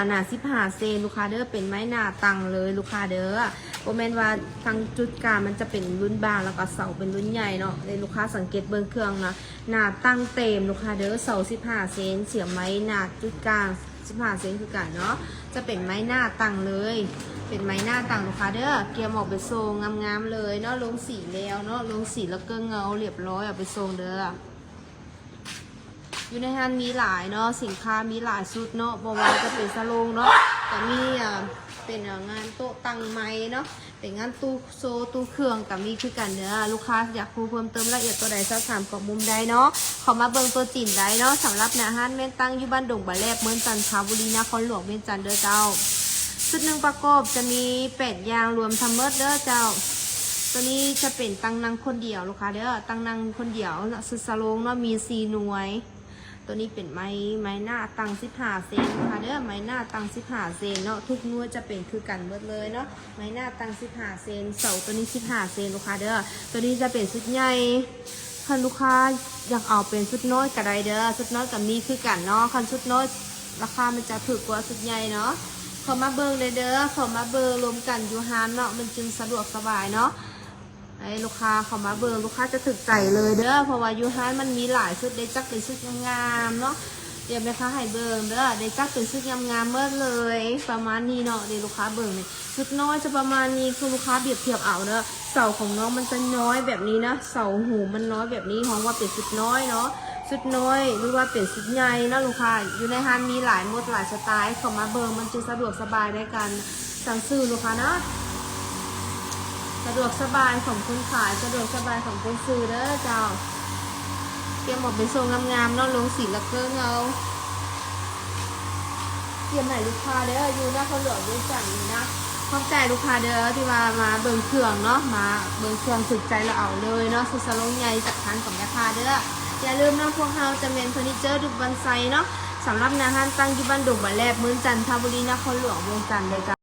ໜາສິບຫ້າເຊັນລູກຄ້າເດີ ເປັນໄມ້ໜ້າຕັ້ງເລີຍລູກຄ້າເດີ. ບໍ່ແມ່ນວ່າທາງຈຸດກາງມັນຈະເປັນລຸ້ນບາງ ແລ້ວກໍເສົາເປັນລຸ້ນໃຫຍ່ເນາະ. ເລີຍລູກຄ້າສັງເກດເບິ່ງເຄື່ອງນະ ໜ້າຕັ້ງເຕັມລູກຄ້າເດີ. ເສົາສິບຫ້າເຊັນ ສຽມໄມ້ໜ້າຈຸດກາງສິບຫ້າເຊັນຄືກັນເນາະ. ຈະເປັນໄມ້ໜ້າຕັ້ງເລີຍ ເປັນໄມ້ໜ້າຕັ້ງລູກຄ້າເດີ. ກຽມອອກໄປສົ່ງງາມໆເລີຍເນາະ. ລົງສີແລ້ວເນາະ ລົງສີແລ້ວກໍເງົາລຽບຮ້ອຍ ເອົາໄປສົ່ງເດີ. ຢູ່ໃນຮ້ານມີຫຼາຍເນາະ ສິນຄ້າມີຫຼາຍຊຸດເນາະ ບໍ່ວ່າຈະເປັນສະໂລງເນາະ ກໍມີ ອ່າ ເປັນ ອ່າ ງານໂຕະຕັ້ງໄມ້ເນາະ ເປັນງານຕູ້ໂຊຕູ້ເຄື່ອງກໍມີຄືກັນເດີ. ລູກຄ້າຢາກຮູ້ເພີ່ມເຕີມລາຍລະອຽດຕົວໃດ ສອບຖາມກອງມຸມໄດ້ເນາະ ເຂົ້າມາເບິ່ງຕົວຈິງໄດ້ເນາະ. ສຳລັບໜ້າຮ້ານແມ່ນຕັ້ງຢູ່ບ້ານດົງບາແລບ ເມືອງຈັນທະບູລີ ນະຄອນຫຼວງວຽງຈັນເດີເຈົ້າ. ຊຸດໜຶ່ງປະກອບຈະມີແປດຢ່າງ ລວມທັງໝົດເດີເຈົ້າ. ຕົວນີ້ຈະເປັນຕັ່ງນັ່ງຄົນດຽວລູກຄ້າເດີ ຕັ່ງນັ່ງຄົນດຽວເນາະ ຊຸດສະໂລງເນາະ ມີສີ່ໜ່ວຍ. ຕົວນີ້ເປັນໄມ້ ໄມ້ໜ້າຕັ້ງສິບຫ້າເຊັນລູກຄ້າເດີ ໄມ້ໜ້າຕັ້ງສິບຫ້າເຊັນເນາະ. ທຸກໜ່ວຍຈະເປັນຄືກັນໝົດເລີຍເນາະ ໄມ້ໜ້າຕັ້ງສິບຫ້າເຊັນ. ເສົາຕົວນີ້ສິບຫ້າເຊັນລູກຄ້າເດີ. ຕົວນີ້ຈະເປັນຊຸດໃຫຍ່ ຄັນລູກຄ້າຢາກເອົາເປັນຊຸດນ້ອຍກໍໄດ້ເດີ ຊຸດນ້ອຍກໍມີຄືກັນເນາະ. ຄັນຊຸດນ້ອຍລາຄາມັນຈະຖືກກວ່າຊຸດໃຫຍ່ເນາະ. ເຂົ້າມາເບິ່ງເລີຍເດີ ເຂົ້າມາເບິ່ງລວມກັນຢູ່ຮ້ານເນາະ ມັນຈຶ່ງສະດວກສະບາຍເນາະ. ໃຫ້ລູກຄ້າເຂົ້າມາເບິ່ງ ລູກຄ້າຈະຖືກໃຈເລີຍເດີ ເພາະວ່າຢູ່ຮ້ານມັນມີຫຼາຍຊຸດເດ້ ຈັກເປັນຊຸດງາມໆເນາະ. ດຽວແມ່ຄ້າໃຫ້ເບິ່ງເດີ ໄດ້ຈັກເປັນຊຸດງາມໆໝົດເລີຍ ປະມານນີ້ເນາະ. ນີ້ລູກຄ້າເບິ່ງນີ້ ຊຸດນ້ອຍຈະປະມານນີ້ ຄືລູກຄ້າປຽບທຽບເອົາເດີ. ເສົາຂອງນ້ອງມັນຈະນ້ອຍແບບນີ້ນະ ເສົາໂຮມມັນນ້ອຍແບບນີ້ ຮ້ອງວ່າເປັນຊຸດນ້ອຍເນາະ ຊຸດນ້ອຍ ຫຼືວ່າເປັນຊຸດໃຫຍ່ເນາະລູກຄ້າ. ຢູ່ໃນຮ້ານມີຫຼາຍໝົດຫຼາຍສະໄຕ ເຂົ້າມາເບິ່ງມັນຈຶ່ງສະດວກສະບາຍໃນການ ສັ່ງຊື້ລູກຄ້າເນາະ ສະດວກສະບາຍຂອງຄົນຂາຍ ສະດວກສະບາຍຂອງຄົນຊື້ເດີເຈົ້າ. ກຽມອອກໄປສົ່ງງາມໆເນາະ ລົງສີລະເກີເອົາ ກຽມໃຫ້ລູກຄ້າເດີ ຢູ່ນະຄອນຫຼວງວຽງຈັນນີ້ນະ. ຂອບໃຈລູກຄ້າເດີ ທີ່ວ່າມາເບິ່ງເຄື່ອງເນາະ ມາເບິ່ງເຄື່ອງຖືກໃຈລະເອົາເລີຍເນາະ. ຊຸດສະໂລງໃຫຍ່ຈາກຮ້ານຂອງແມ່ຄ້າເດີ. ຢ່າລືມເນາະ ພວກເຮົາຈະແມ່ນເຟີນີເຈີດຸບບັນໄຊເນາະ ສຳລັບໜ້າຮ້ານຕັ້ງຢູ່ບ້ານດົງບາແລບ ເມືອງຈັນທະບູລີ ນະຄອນຫຼວງວຽງຈັນເດີເຈົ້າ.